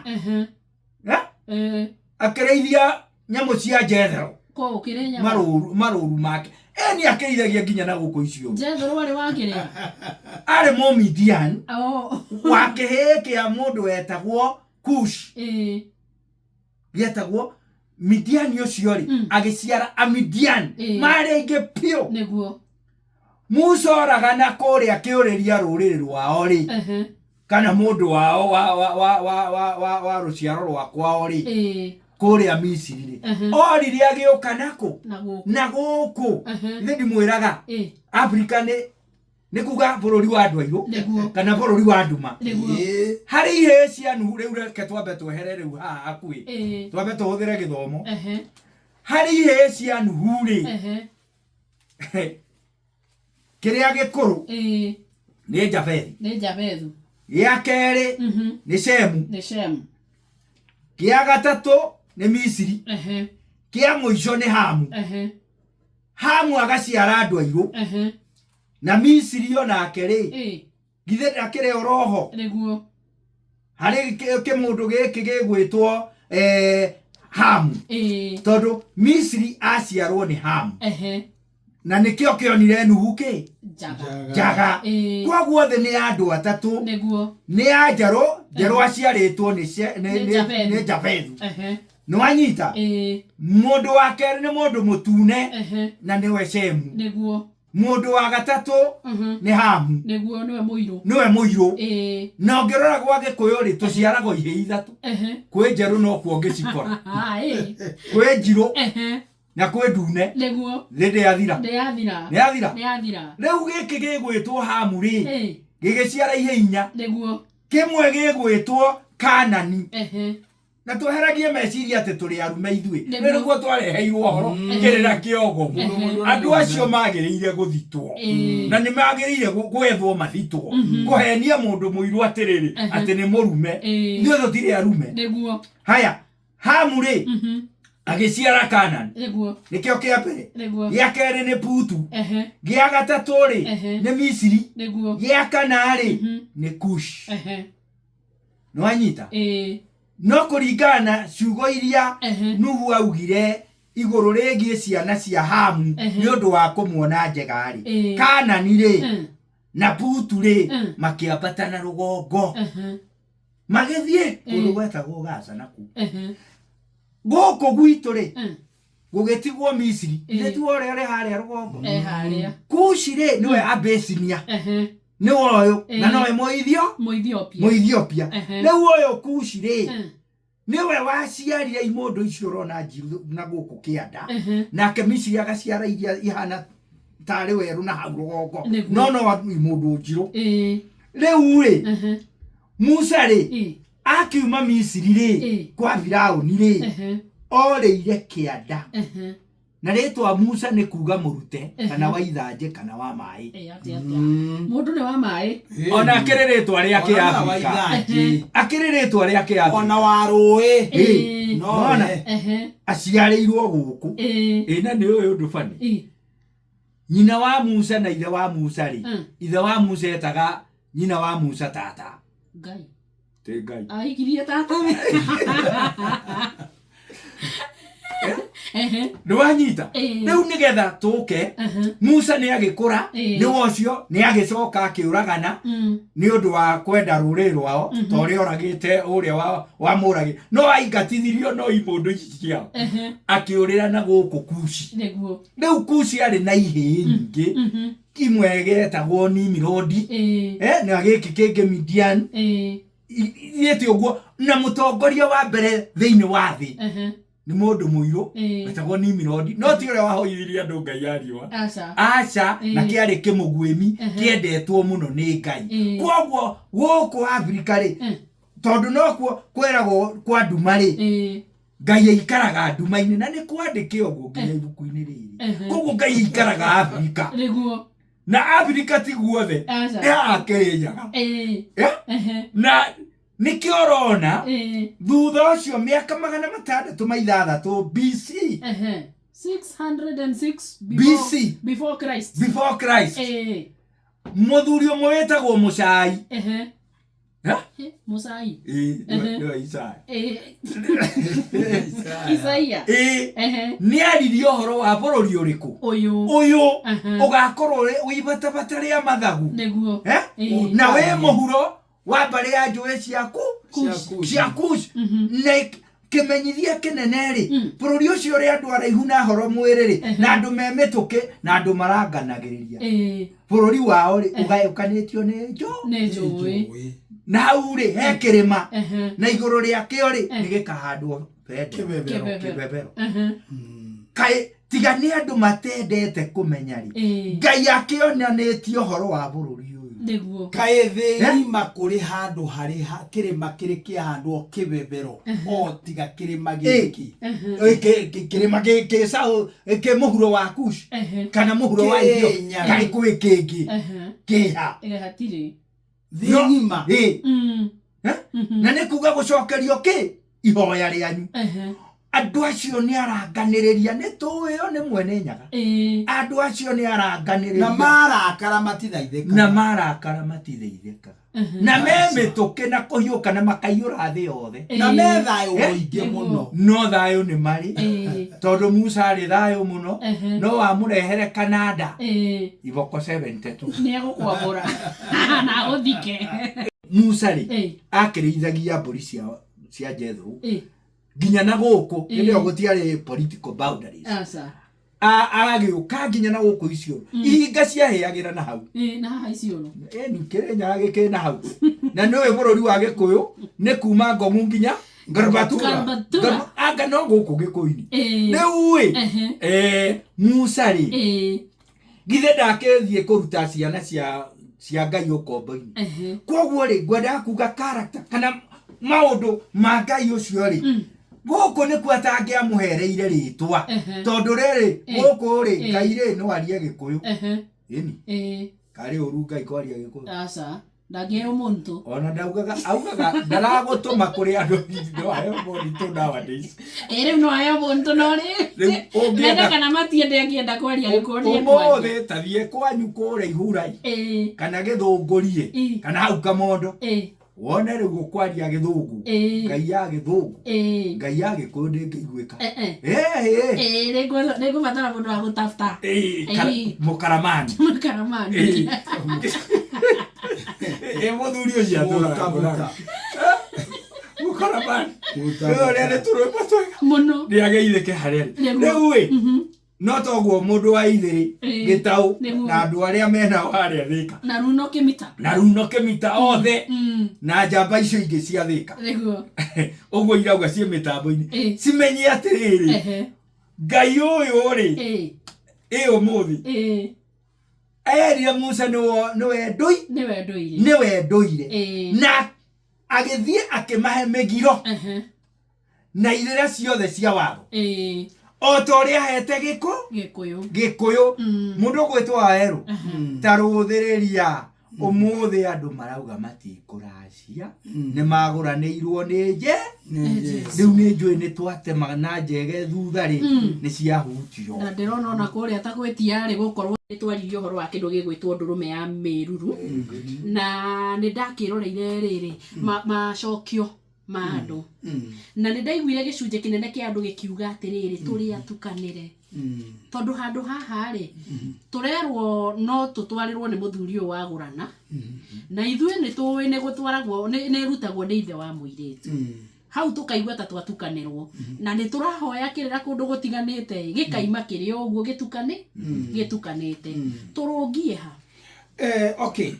Akĩrĩithia nyamũ cia Jethero. Kũu Kĩrĩnyaga. Marũru, marũru make. Nĩ akĩrĩithagia nginya na gũkũ icio. Jethero arĩ wa kĩrĩa? Arĩ Mũmidian. Wa kĩhĩĩ kĩa mũndũ wetagwo Kush. Gĩetagwo Midiani ũcio rĩ, agĩciara Amidian. Marĩ aingĩ biũ. Nĩguo. Musa oragana kũrĩa akĩũrĩria rũrĩrĩ rwao rĩ, kana mũndũ wao wa rũciaro rwa kwao rĩ, kũrĩa Misiri rĩ, orire agĩũka nakũ? Na gũkũ. Ithe ndimwĩraga, Afrika nĩ kuga bũrũri wa andũ airũ kana bũrũri wa nduma. Harĩ ihĩĩ cia Nuhu rĩu, reke twambe twehere rĩu haha hakuhĩ, twambe tũhũthĩre gĩthomo. Harĩ ihĩĩ cia Nuhu rĩ, kĩrĩa gĩkũrũ nĩ Jabethi. Nĩ Jabethu. Gĩa kerĩ nĩ Shemu. Nĩ Shemu. Kĩa gatatũ nĩ Misiri. Kĩa mũico nĩ Hamu. Hamu agaciara andũ airũ. Na Misiri onake rĩ, githĩ ndakĩrĩ oroho? Nĩguo. Harĩ kĩmũndũ gĩkĩ gĩgwĩtwo Hamu. Tondũ Misiri aciarwo nĩ Hamu. Na nĩkĩo kĩonire Nuhu kĩ? Njaga. Njaga. Koguo thĩ nĩ andũ atatũ. Nĩguo. Nĩ a njerũ, njerũ aciarĩtwo nĩ Jabethu. Nĩ wanyita? Mũndũ wa kerĩ nĩ mũndũ mũtune na nĩwe Shemu. Nĩguo. Mũndũ wa gatatũ nĩ Hamu. Nĩguo, nĩwe mũirũ. Nĩwe mũirũ. Ĩĩ. Na ũngĩrora gwa Gĩkũyũ rĩ, tũciaragwo ihĩĩ ithatũ. Kwĩ njerũ no kuo ũngĩcikora. Ah, ĩĩ. Kwĩ njirũ na kwĩ ndune. Nĩguo. Thĩ ndĩathira. Ndĩyathira. Nĩyathira. Nĩyathira. Rĩu gĩkĩ gĩgwĩtwo Hamu rĩ, Ĩĩ. gĩgĩciara ihĩĩ inya. Nĩguo. Kĩmwe gĩgwĩtwo Kanani. Na tweheragie meciria atĩ tũrĩ arume ithuĩ. Nĩguo. Rĩu nĩguo twareheirwo ũhoro kĩrĩra kĩogomu. Andũ acio magĩrĩire gũthitwo. Na nĩ magĩrĩire gwethwo mathitwo. Kũhenia mũndũ mũirũ atĩrĩrĩ, atĩ nĩ mũrume. Ithuĩ tũtirĩ arume. Nĩguo. Haya, Hamu rĩ, agĩciara Kanani. Nĩguo. Nĩkĩo kĩa mbere. Nĩguo. Gĩa kerĩ nĩ Putu. Gĩa gatatũ rĩ, nĩ Misiri. Nĩguo. Gĩa kana rĩ, nĩ Kush. Nĩwanyita? Ĩĩ. No kũringana na ciugo iria Nuhu augire igũrũ rĩgiĩ ciana cia Hamu nĩ ũndũ wa kũmuona njega rĩ, Kanani rĩ, na Putu rĩ, makĩambata na rũgongo. Magĩthiĩ kũndũ gwetagwo Gaza na kũu. Gũkũ gwitũ rĩ, gũgĩtigwo Misiri. Ithe ti ũrĩa ũrĩ harĩa rũgongo. Harĩa. Kushi rĩ, nĩwe Abesinia. Nĩwe ũyũ, na nowe Mũethiopia. Mũethiopia. Rĩu ũyũ Kushi rĩ, nĩwe waciarire imũndũ icio ũrona njirũ na gũkũ kĩanda. Nake Misiri agaciara iria ihana tarĩ werũ na hau rũgongo. Nĩguo. No no imũndũ njirũ. Rĩu rĩ, Musa rĩ, akiuma Misiri rĩ, kwa Firaũni rĩ, orĩire kĩanda. Na rĩtwa Musa nĩ kuga mũrute, kana wa ithanjĩ, kana wa maĩ. Atĩa, atĩa. Mũndũ nĩ wa maĩ. Ona akĩrĩ rĩtwa rĩa Ona wa Kĩafrika. ithanjĩ. Akĩrĩ rĩtwa rĩa Kĩafrika. Ona wa rũĩ. No Nona. we. Aciarĩirwo gũkũ. Ĩ, na nĩ ũyũ ũndũ bani. Nyina wa Musa na ithe wa Musa rĩ, ithe wa Musa etaga nyina wa Musa tata. Ngai. Ti Ngai. Aikirie tata. Nĩwanyita? Rĩu nĩgetha tũke, Musa nĩ agĩkũra, nĩwe ũcio nĩ agĩcoka akĩũragana nĩ ũndũ wa kwenda rũrĩrĩ rwao, ta ũrĩa oragĩte ũrĩa wamũragire. No aingatithirio no imũndũ ici ciao. Akĩũrĩra na gũkũ Kushi. Nĩguo. Rĩu Kushi arĩ na ihĩĩ nyingĩ. Imwe getagwo Nimrodi. Na gĩkĩ kĩngĩ Midian. Ithiĩte ũguo. Na mũtongoria wa mbere thĩinĩ wa thĩ. Nĩ mũndũ mũirũ, wetagwo Nimrodi. No ti ũrĩa wahoithirie andũ Ngai ya riũa. Aca. Aca, na kĩarĩ kĩmũguĩmi, kĩendetwo mũno nĩ Ngai. Kwoguo gũkũ Afrika rĩ, tondũ nokuo kwĩragwo kwa nduma rĩ, Ngai aikaraga nduma-inĩ, na nĩ kwandĩke ũguo nginya ibuku-inĩ rĩrĩ. Koguo Ngai aikaraga Afrika. Nĩguo. Na Afrika ti guothe. Aca. Nĩ haha Kĩrĩnyaga. Na nĩkĩo ũrona thutha ũcio mĩaka magana matandatũ ma ithathatũ BC. 606 BC. Before Christ. Before Christ. Mũthuri ũmwe wĩtagwo Mũcai. Ha? Mũcai. Nĩwe Isaya. Isaia. Nĩ aririe ũhoro wa bũrũri ũrĩkũ? Ũyũ. Ũyũ. Ũgakorwo wĩ ibatabata rĩa mathagu. Nĩguo. Na wĩ mũhuro wa mbarĩ ya njũĩ ciaku. Cia Kush. Na kĩmenyithia kĩnene rĩ, bũrũri ũcio ũrĩ andũ araihu na horo mwĩrĩ rĩ, na andũ me mĩtũkĩ, na andũ maranganagĩrĩria. Bũrũri wao rĩ, ũgayũkanĩtio nĩ Nĩ njũĩ. Na hau rĩ, he kĩrĩma. Na igũrũ rĩakĩo rĩ, nĩ gĩkahandwo bendera. Kĩbebero. Kĩbebero. Kaĩ tiga nĩ andũ matendete kũmenya rĩ, Ngai akĩonanĩtie ũhoro wa bũrũri ũyũ. Nĩguo. Kaĩ thĩ ng'ima kũrĩ handũ harĩ kĩrĩma kĩrĩ kĩahandwo kĩbebero, o tiga kĩrĩma gĩkĩ. Kĩrĩma kĩ mũhuro wa Kush, kana mũhuro wa Ethiopia, Kĩrĩnyaga. kaĩ kwĩ kĩngĩ? Kĩha. Hatirĩ. Thĩ ng'ima. Na nĩ kuga gũcokerio kĩ? Ihoya rĩanyu. Andũ acio nĩ aranganĩrĩria, nĩ tũĩ o nĩ mwene nyaga. Andũ acio nĩ aranganĩrĩria. Na marakara matithaithĩkaga. Na marakara matithaithĩkaga. Na me mĩtũkĩ na kũhiũka na makaiyũra thĩ yothe. Na me thayũ mũingĩ mũno. No thayũ nĩ marĩ. Tondũ Musa arĩ thayũ mũno, no wamũrehere Kanada. Iboko 72. Nĩ egũkwambũra. Na agũthike. Musa rĩ, akĩrĩithagia mbũri cia Jethro. Nginya na gũkũ, hĩndĩ ĩyo gũtiarĩ political boundaries. Aca. Agagĩũka nginya na gũkũ Isiolo, ihinga ciahĩagĩra na hau. Ĩĩ, na haha Isiolo. Ĩni Kĩrĩnyaga gĩkĩ na hau, na nĩũĩ bũrũri wa Gĩkũyũ nĩ kuma Ngomu nginya Garbatura. Garbatura. Anga no gũkũ Gĩkũyũ-inĩ. Ĩĩ. Rĩu ĩ, Musa rĩ, githĩ ndakĩthiĩ kũruta ciana cia Ngai ũkombo-inĩ? Koguo rĩ, ngwendaga kuga character kana maũndũ ma Ngai ũcio rĩ, gũkũ nĩkuo atangĩamũhereire rĩtwa, tondũ rĩrĩ gũkũ rĩ, Ngai rĩ, no arie Gĩkũyũ. Ĩni. Karĩ ũru Ngai kwaria Gĩkũyũ? Aca, ndangĩheo mũntũ. Ona ndaugaga, augaga ndaragũtũma kũrĩ andũ, no aheo mũndũ nowadays. Ĩĩ, rĩu no aheo mũntũ, no rĩ, Rĩu ũngĩenda mende kana matiende, angĩenda kwaria Gĩkũyũ nĩ ekwaria. Ũmũthĩ ta thiĩ kwanyu kũrĩa Ihurai kana Gĩthũngũrie kana hau Kamondo, wone rĩu ũkwaria Gĩthũngũ. Ngai ya Gĩthũngũ, Ngai ya Gĩkũyũ ndĩngĩiguĩka. Ĩĩ, nĩngũbatara mũndũ wa gũtabuta. Mũkaramani. Mũkaramani. Ĩ mũthuri ũcio atũraga. Gũtabuta. Mũkaramani. Gũtabuta. Ũrĩa nĩ tũrwĩmbo twega. Mũno. Nĩ ageithĩke harĩa arĩ. Nĩguo. Rĩu ĩ, no toguo mũndũ wa ithĩrĩ, Gĩtaũ, na andũ arĩa menao harĩa Thĩka, na Runo Kĩmita, na Runo Kĩmita othe, na njamba icio ingĩ cia Thĩka. Ũguo irauga ciĩ mĩtambo-inĩ, cimenye atĩrĩrĩ, Ngai ũyũ rĩ, ĩ ũmũthĩ erire Musa nĩwe ndũi nĩwe ndũire. Nĩwe ndũire. Na agĩthiĩ akĩmahe mĩgiro na irĩra ciothe cia watho, o ta ũrĩa ahete gĩkũ Gĩkũyũ. Gĩkũyũ. Mũndũ ũgwĩtwo Wawerũ, ta rũthĩrĩria ũmũthĩ andũ marauga matikũracia, nĩ magũranĩirwo nĩ nje. Rĩu nĩ njũĩ nĩ twatema na njege thutha rĩ, nĩ ciahutio. Na ndĩrona ona kũrĩa ta gwĩtia rĩ, gũkorwo nĩ twaririe ũhoro wa kĩndũ gĩgwĩtwo ndũrũme ya mĩruru, na nĩ ndakĩroreire rĩrĩ macokio ma andũ, na nĩ ndaiguire gĩcunjĩ kĩnene kĩa andũ gĩkiuga atĩrĩrĩ, tũrĩ atukanĩre, tondũ handũ haha rĩ, tũrerwo no tũtwarĩrwo nĩ mũthuri ũyũ wagũrana, na ithuĩ nĩ tũĩ nĩ gũtwaragwo, nĩ ĩrutagwo nĩ ithe wa mũirĩtu. Hau tũkaigua ta twatukanĩrwo, na nĩ tũrahoya kĩrĩra kũndũ gũtiganĩte, gĩkaima kĩrĩ o ũguo gĩtukanĩte. Tũrũngie ha? Okay,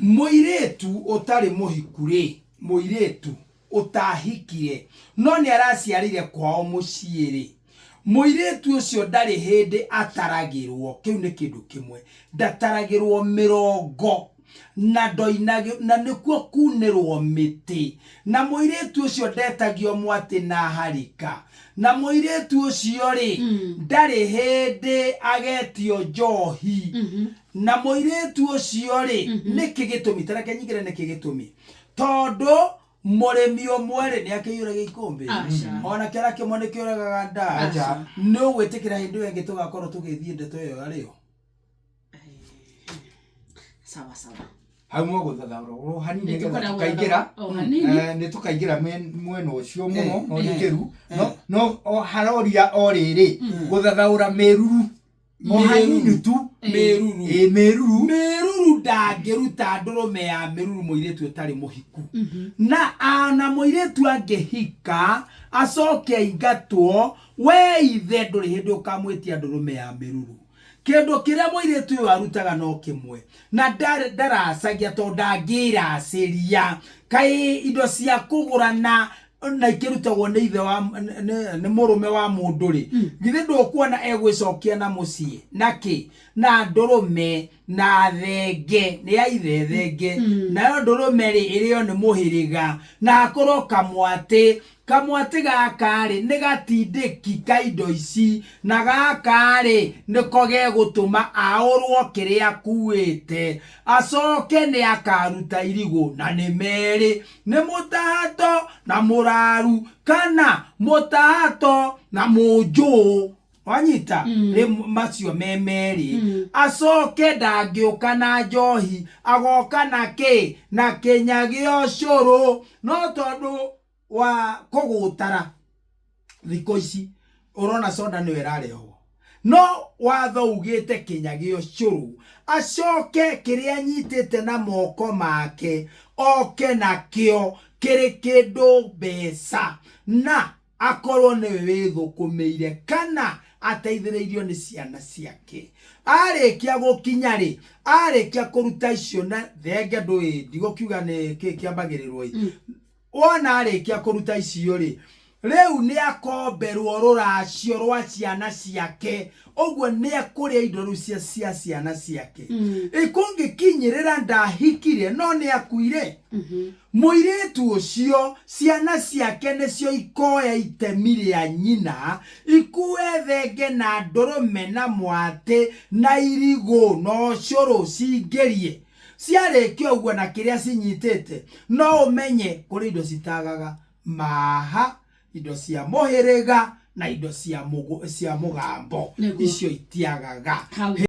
mũirĩtu ũtarĩ mũhiku rĩ, mũirĩtu ũtahikire no nĩ araciarĩire kwao mũciĩ rĩ, mũirĩtu ũcio ndarĩ hĩndĩ ataragĩrwo. Kĩu nĩ kĩndũ kĩmwe, ndataragĩrwo mĩrongo na ndoinagĩ, na nĩkuo kunĩrwo mĩtĩ, na mũirĩtu ũcio ndetagio mwatĩ na harika, na mũirĩtu ũcio rĩ, ndarĩ hĩndĩ agetio njohi, na mũirĩtu ũcio rĩ, nĩkĩ gĩtũmi? Tareke nyingĩre nĩkĩ gĩtũmi, tondũ mũrĩmi ũmwe rĩ, nĩ akĩiyũragia ikũmbĩ? Aca. Ona kĩara kĩmwe nĩ kĩũragaga nda. Aca. Nĩ ũgwĩtĩkĩra hĩndĩ ĩyo ĩngĩ tũgakorwo tũgĩthiĩ ndeto ĩyo arĩo? Sawa sawa. Hau mogũthathaũrwo hanini Nĩ nĩgetha tũkoragwo tũkaingĩra o hanini. Nĩ tũkaingĩra mwena ũcio mũno no rikĩru, no o haroria o rĩrĩ gũthathaũra mĩruru o hanini tu. Mĩruru. Ĩ, mĩruru. Mĩruru, ndangĩruta ndũrũme ya mĩruru mũirĩtu ũtarĩ mũhiku, na ona mũirĩtu angĩhika acoke aingatwo, we ithe ndũrĩ hĩndĩ ũkamwĩtia ndũrũme ya mĩruru. Kĩndũ kĩrĩa mũirĩtu ũyũ arutaga no kĩmwe, na ndaracagia, tondũ ndangĩracĩria kaĩ indo cia kũgũrana na ikĩrutagwo nĩ ithe wa nĩ mũrũme wa mũndũ rĩ, githĩ ndũkuona egwĩcokia na mũciĩ na kĩ? Na ndũrũme na thenge nĩ ya ithe thenge, nayo ndũrũme rĩ, ĩrĩo nĩ mũhĩrĩga, na hakorwo kamwatĩ. Kamwatĩ gaka rĩ, nĩ gatindĩki ka indo ici, na gaka rĩ, nĩko gegũtũma aũrwo kĩrĩa akuĩte, acoke nĩ akaruta irigũ, na nĩ merĩ, nĩ mũtahato na mũraru kana mũtahato na mũnjũũ, wanyita? Rĩ, macio me merĩ, acoke ndangĩũka na njohi, agoka na kĩ? Na kĩnya gĩa ũcũrũ. No tondũ wa kũgũtara thikũ ici ũrona soda nĩyo ĩrarehwo, no watho ugĩte kĩnya gĩa ũcũrũ, acoke kĩrĩa anyitĩte na moko make oke nakĩo kĩrĩ kĩndũ mbeca, na akorwo nĩwe wĩthũkũmĩire kana Ateithĩrĩirio nĩ ciana ciake. Arĩkia gũkinya rĩ, arĩkia kũruta icio na thenge, ndũĩ ndigũkiuga nĩ kĩ kĩambagĩrĩrwo ĩ. Wona arĩkia kũruta icio rĩ, rĩu nĩ akomberwo rũracio rwa ciana ciake, ũguo nĩ ekũrĩa indo rĩu cia ciana ciake. Ĩkũngĩkinyĩrĩra ndahikire no nĩ akuire, mũirĩtu ũcio ciana ciake nĩcio ikoya itemi rĩa nyina, ikue thenge na ndũrũme na mwatĩ na irigũ na ũcũrũ, cingĩrie. Ciarĩkia ũguo na kĩrĩa cinyitĩte, no ũmenye kũrĩ indo citagaga maha, indo cia mũhĩrĩga na indo cia mũgambo. Nĩguo. Icio itiagaga. Hau.